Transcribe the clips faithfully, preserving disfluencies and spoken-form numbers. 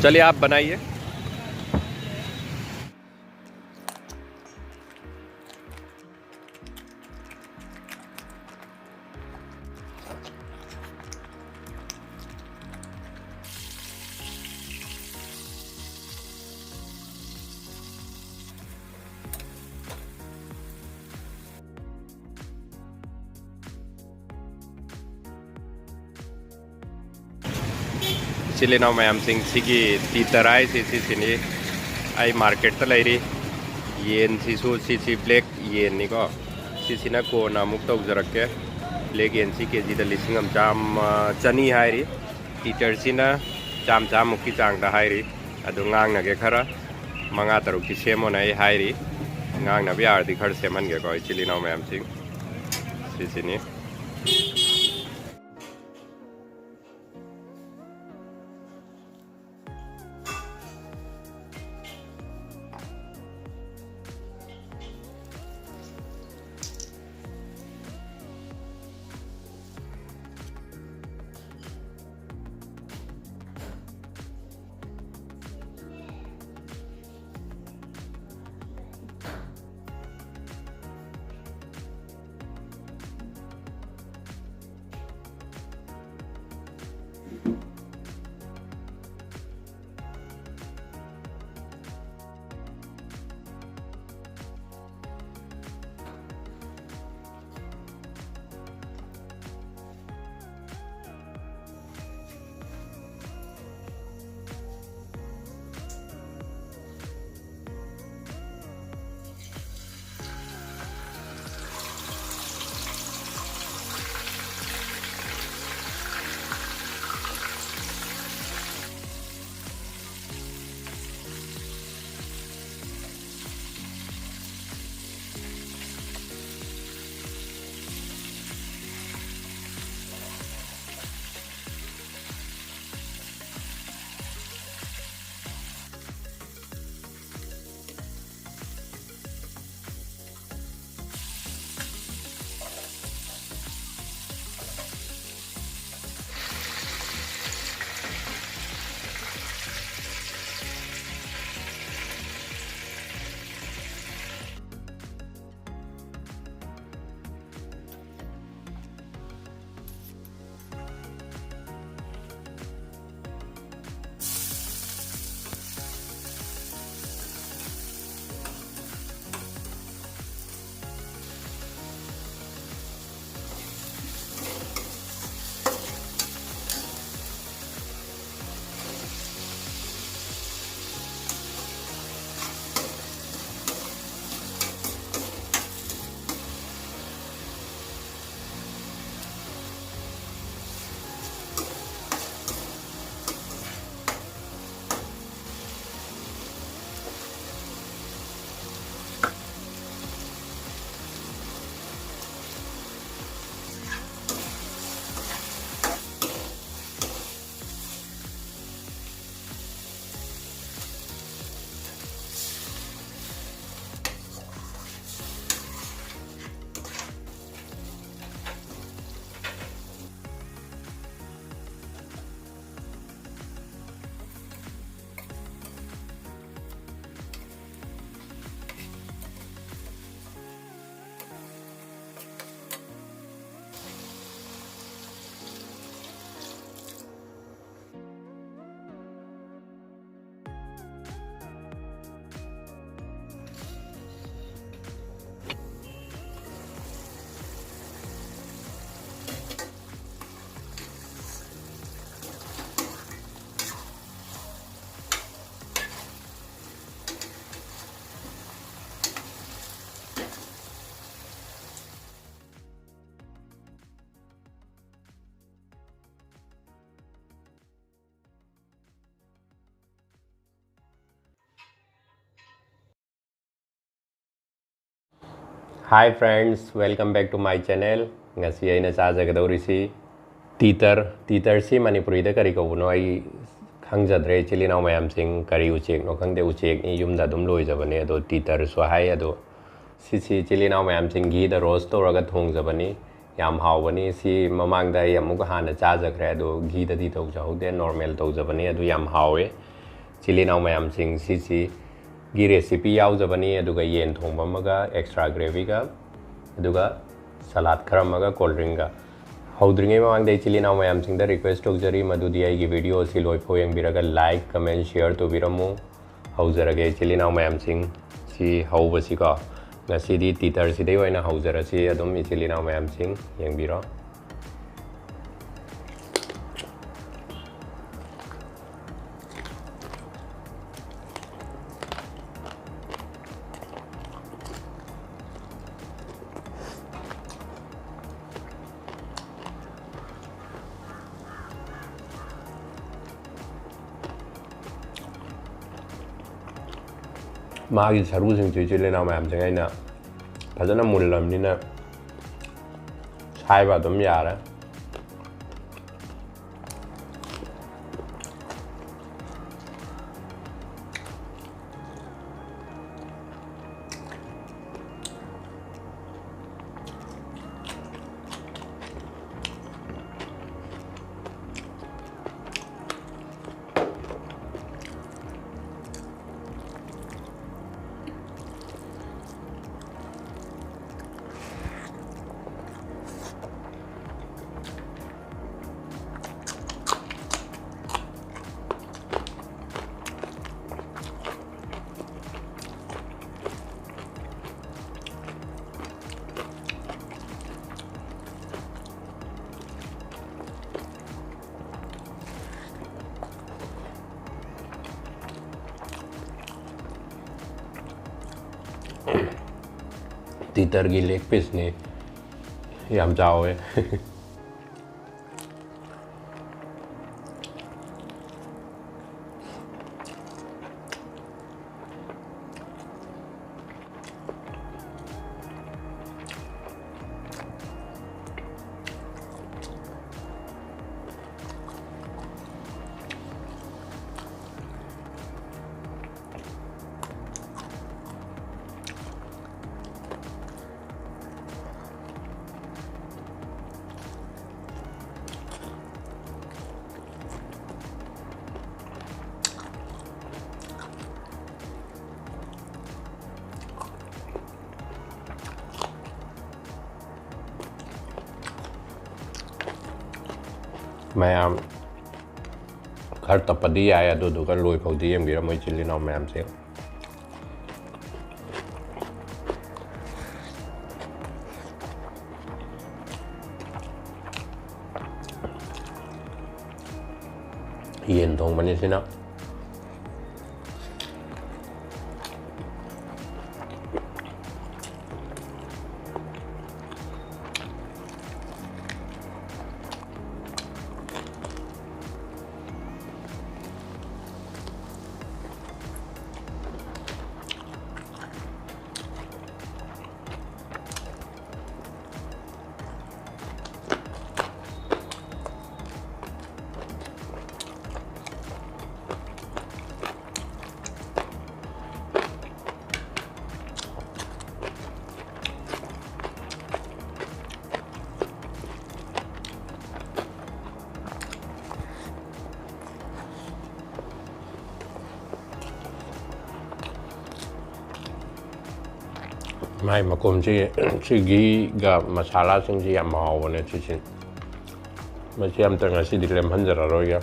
चलिए, आप बनाइए। ꯏꯆꯤꯜ ꯏꯅꯥꯎ ꯃꯌꯥꯝꯁꯤꯡ, ꯁꯤꯒꯤ ꯇꯤꯇꯔ ꯍꯥꯏꯁꯤ ꯁꯤꯁꯤꯅꯤ꯫ ꯑꯩ ꯃꯥꯔꯀꯦꯠꯇ ꯂꯩꯔꯤ꯫ ꯌꯦꯟꯁꯤꯁꯨ ꯁꯤꯁꯤ ꯕ꯭ꯂꯦꯛ ꯌꯦꯟꯅꯤꯀꯣ꯫ ꯁꯤꯁꯤꯅ ꯀꯣꯟꯅ ꯑꯃꯨꯛ ꯇꯧꯖꯔꯛꯀꯦ꯫ ꯕ꯭ꯂꯦꯛ ꯌꯦꯟꯁꯤ ꯀꯦ ꯖꯤꯗ ꯂꯤꯁꯤꯡ ꯑꯃ ꯆꯥꯝꯃ, ꯆꯅꯤ ꯍꯥꯏꯔꯤ꯫ ꯇꯤꯇꯔꯁꯤꯅ ꯆꯥꯝꯃ ꯆꯥꯝꯃꯨꯛꯀꯤ ꯆꯥꯡꯗ ꯍꯥꯏꯔꯤ꯫ ꯑꯗꯨ ꯉꯥꯡꯅꯒꯦ ꯈꯔ, ꯃꯉꯥ ꯇꯔꯨꯛꯇꯤ ꯁꯦꯝꯃꯣꯅ ꯑꯩ ꯍꯥꯏꯔꯤ꯫ ꯉꯥꯡꯅꯕ ꯌꯥꯔꯗꯤ ꯈꯔ ꯁꯦꯝꯍꯟꯒꯦꯀꯣ, ꯏꯆꯤꯜ ꯏꯅꯥꯎ ꯃꯌꯥꯝꯁꯤꯡ꯫ ꯁꯤꯁꯤꯅꯤ꯫ Hi friends, welcome back to my channel. ꯉꯁꯤ ꯑꯩꯅ ꯆꯥꯖꯒꯗꯧꯔꯤꯁꯤ ꯇꯤꯇꯔ꯫ ꯇꯤꯇꯔꯁꯤ ꯃꯅꯤꯄꯨꯔꯤꯗ ꯀꯔꯤ ꯀꯧꯕꯅꯣ ꯑꯩ ꯈꯪꯖꯗ꯭ꯔꯦ꯫ ꯏꯆꯤꯜ ꯏꯅꯥꯎ ꯃꯌꯥꯝꯁꯤꯡ, ꯀꯔꯤ ꯎꯆꯦꯛꯅꯣ ꯈꯪꯗꯦ, ꯎꯆꯦꯛꯅꯤ, ꯌꯨꯝꯗ ꯑꯗꯨꯝ ꯂꯣꯏꯖꯕꯅꯦ, ꯑꯗꯣ ꯇꯤꯇꯔꯁꯨ ꯍꯥꯏ꯫ ꯑꯗꯣ ꯁꯤꯁꯤ ꯏꯆꯤꯜ ꯏꯅꯥꯎ ꯃꯌꯥꯝꯁꯤꯡ ꯘꯤꯗ ꯔꯣꯁ ꯇꯧꯔꯒ ꯊꯣꯡꯖꯕꯅꯤ꯫ ꯌꯥꯝ ꯍꯥꯎꯕꯅꯤ꯫ ꯁꯤ ꯃꯃꯥꯡꯗ ꯑꯩ ꯑꯃꯨꯛ ꯍꯥꯟꯅ ꯆꯥꯖꯈ꯭ꯔꯦ, ꯑꯗꯣ ꯘꯤꯗꯗꯤ ꯇꯧꯖꯍꯧꯗꯦ, ꯅꯣꯔꯃꯦꯜ ꯇꯧꯖꯕꯅꯤ꯫ ꯑꯗꯨ ꯌꯥꯝ ꯍꯥꯎꯋꯦ꯫ ꯏꯆꯤꯜ ꯏꯅꯥꯎ ꯃꯌꯥꯝꯁꯤꯡ, ꯁꯤꯁꯤꯒꯤ ꯔꯦꯁꯤꯄꯤ ꯌꯥꯎꯖꯕꯅꯤ, ꯑꯗꯨꯒ ꯌꯦꯟ ꯊꯣꯡꯕ ꯑꯃꯒ, ꯑꯦꯛꯁꯇ꯭ꯔꯥ ꯒ꯭ꯔꯦꯚꯤꯒ, ꯑꯗꯨꯒ ꯁꯂꯥꯗ ꯈꯔ ꯑꯃꯒ, ꯀꯣꯜ ꯗ꯭ꯔꯤꯡꯒ꯫ ꯍꯧꯗ꯭ꯔꯤꯉꯩ ꯃꯃꯥꯡꯗ ꯏꯆꯤꯜ ꯏꯅꯥꯎ ꯃꯌꯥꯝꯁꯤꯡꯗ ꯔꯤꯀ꯭ꯋꯦꯁ ꯇꯧꯖꯔꯤ, ꯃꯗꯨꯗꯤ ꯑꯩꯒꯤ ꯚꯤꯗꯤꯑꯣ ꯑꯁꯤ ꯂꯣꯏꯐꯥꯎ ꯌꯦꯡꯕꯤꯔꯒ ꯂꯥꯏꯛ, ꯀꯃꯦꯟ, ꯁꯤꯌꯔ ꯇꯧꯕꯤꯔꯝꯃꯨ꯫ ꯍꯧꯖꯔꯒꯦ ꯏꯆꯤꯜ ꯏꯅꯥꯎ ꯃꯌꯥꯝꯁꯤꯡ꯫ ꯁꯤ ꯍꯧꯕꯁꯤꯀꯣ, ꯉꯁꯤꯗꯤ ꯇꯤꯇꯔꯁꯤꯗꯩ ꯑꯣꯏꯅ ꯍꯧꯖꯔꯁꯤ꯫ ꯑꯗꯨꯝ ꯏꯆꯤꯜ ꯏꯅꯥꯎ ꯃꯌꯥꯝꯁꯤꯡ ꯌꯦꯡꯕꯤꯔꯣ꯫ ꯃꯥꯒꯤ ꯁꯔꯨꯁꯤꯡꯁꯤ ꯏꯆꯤꯜ ꯏꯅꯥꯎ ꯃꯌꯥꯝꯁꯤꯡ ꯑꯩꯅ ꯐꯖꯅ ꯃꯨꯜꯂꯕꯅꯤꯅ ꯁꯥꯏꯕ ꯑꯗꯨꯝ ꯌꯥꯔꯦ꯫ ꯇꯤꯇꯔꯒꯤ ꯂꯦꯒ ꯄꯤꯁꯅꯤ, ꯌꯥꯝ ꯆꯥꯎꯋꯦ꯫ ꯃꯌꯥꯝ ꯈꯔ ꯇꯞꯄꯗꯤ ꯌꯥꯏ, ꯑꯗꯨꯗꯨꯒ ꯂꯣꯏꯐꯥꯎꯗꯤ ꯌꯦꯡꯕꯤꯔꯝꯃꯣ ꯏꯆꯤꯜ ꯏꯅꯥꯎ ꯃꯌꯥꯝꯁꯦ꯫ ꯌꯦꯟ ꯊꯣꯡꯕꯅꯤ ꯁꯤꯅ꯫ ꯃꯥꯏ ꯃꯀꯨꯝꯁꯤ, ꯁꯤ ꯘꯤꯒ ꯃꯁꯥꯂꯥꯁꯤꯡꯁꯤ ꯌꯥꯝ ꯍꯥꯎꯕꯅꯦ꯫ ꯁꯤꯁꯤ, ꯃꯁꯤ ꯑꯝꯇ ꯉꯁꯤꯗꯤ ꯂꯦꯝꯍꯟꯖꯔꯔꯣꯏꯒꯦ꯫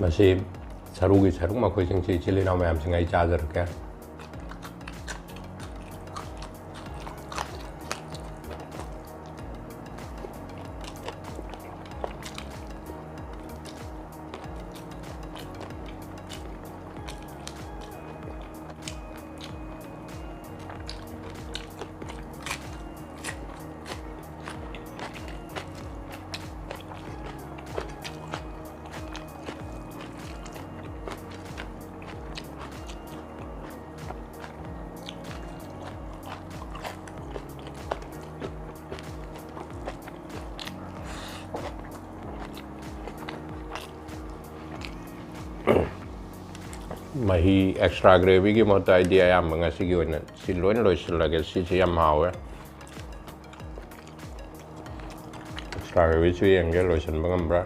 ꯃꯁꯤ ꯁꯔꯨꯒꯤ ꯁꯔꯨꯛ ꯃꯈꯣꯏꯁꯤꯡꯁꯤ ꯏꯆꯤꯜ ꯏꯅꯥꯎ ꯃꯌꯥꯝꯁꯤꯡ ꯑꯩ ꯆꯥꯖꯔꯛꯀꯦ꯫ ꯃꯍꯤ extra gravyꯒꯤ ꯃꯍꯨꯠꯇ ꯑꯩꯗꯤ ꯑꯌꯥꯝꯕ ꯉꯁꯤꯒꯤ ꯑꯣꯏꯅ ꯁꯤ ꯂꯣꯏꯅ ꯂꯣꯏꯁꯤꯜꯂꯒꯦ꯫ ꯁꯤꯁꯦ ꯌꯥꯝ ꯍꯥꯎꯋꯦ꯫ Extra gravyꯁꯨ ꯌꯦꯡꯒꯦ ꯂꯣꯏꯁꯤꯟꯕ ꯉꯝꯕ꯭ꯔꯥ꯫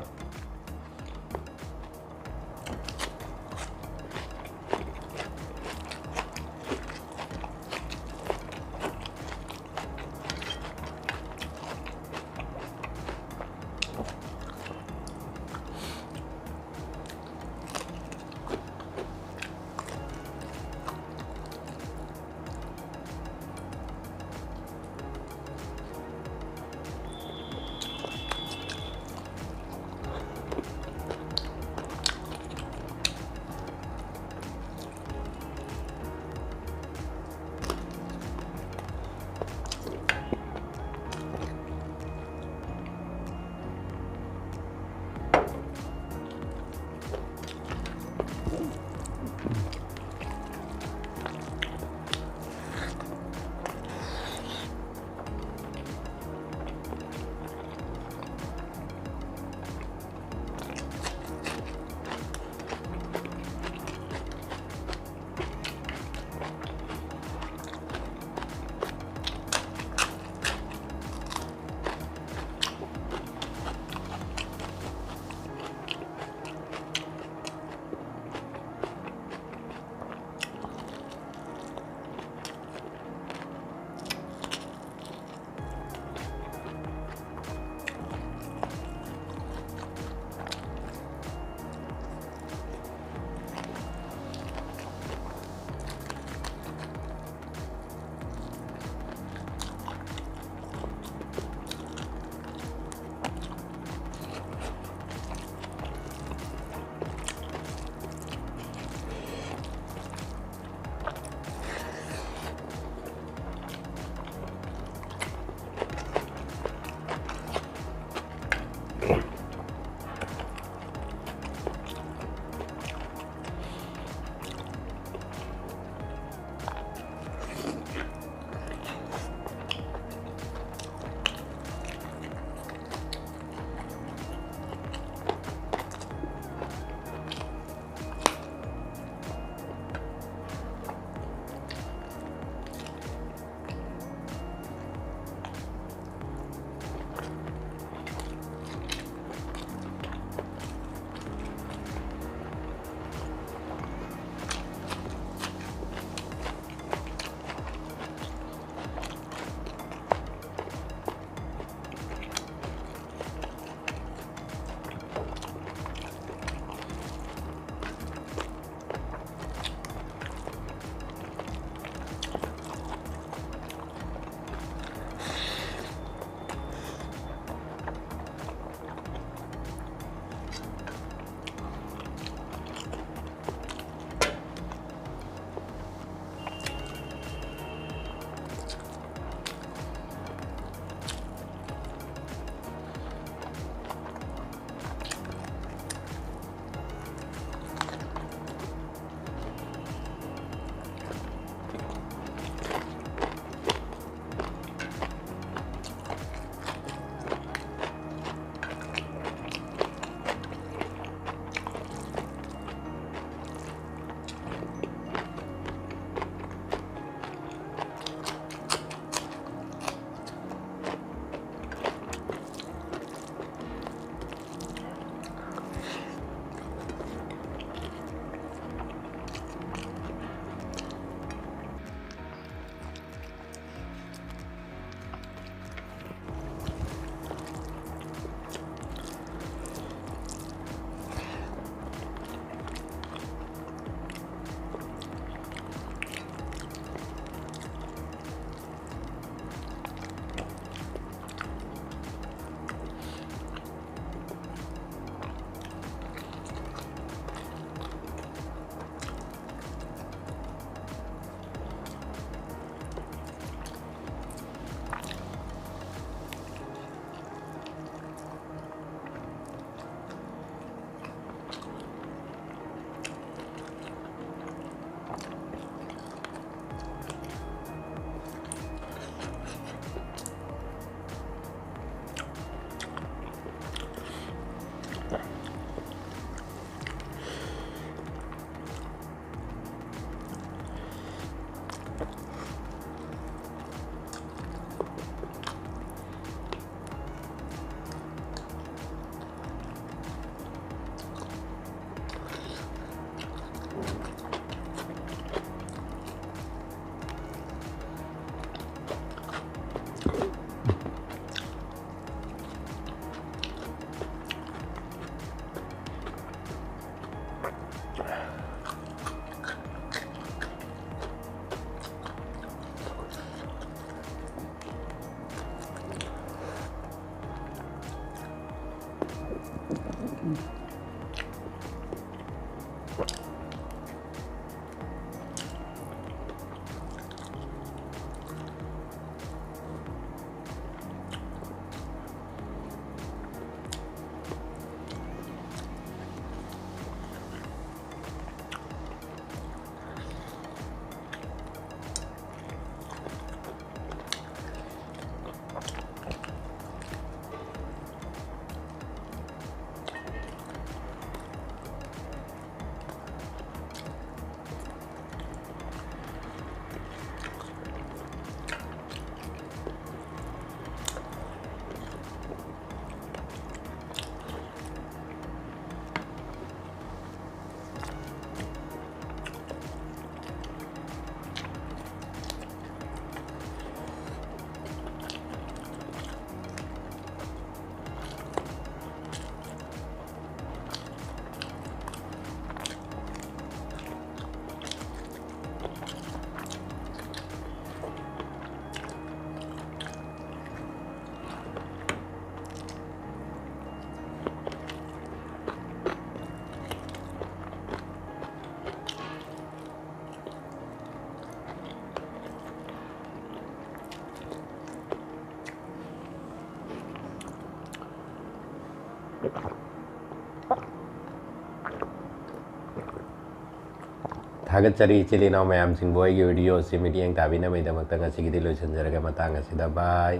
ꯊꯥꯒꯠꯆꯔꯤ ꯏꯆꯤꯜ ꯏꯅꯥꯎ ꯃꯌꯥꯝꯁꯤꯡꯕꯨ, ꯑꯩꯒꯤ video ꯑꯁꯤ ꯃꯤꯠꯌꯦꯡ ꯇꯥꯕꯤꯅꯕꯒꯤꯗꯃꯛꯇ ꯉꯁꯤꯒꯤꯗꯤ ꯂꯣꯏꯁꯤꯟꯖꯔꯒꯦ꯫ ꯃꯇꯥꯡ ꯑꯁꯤꯗ bye꯫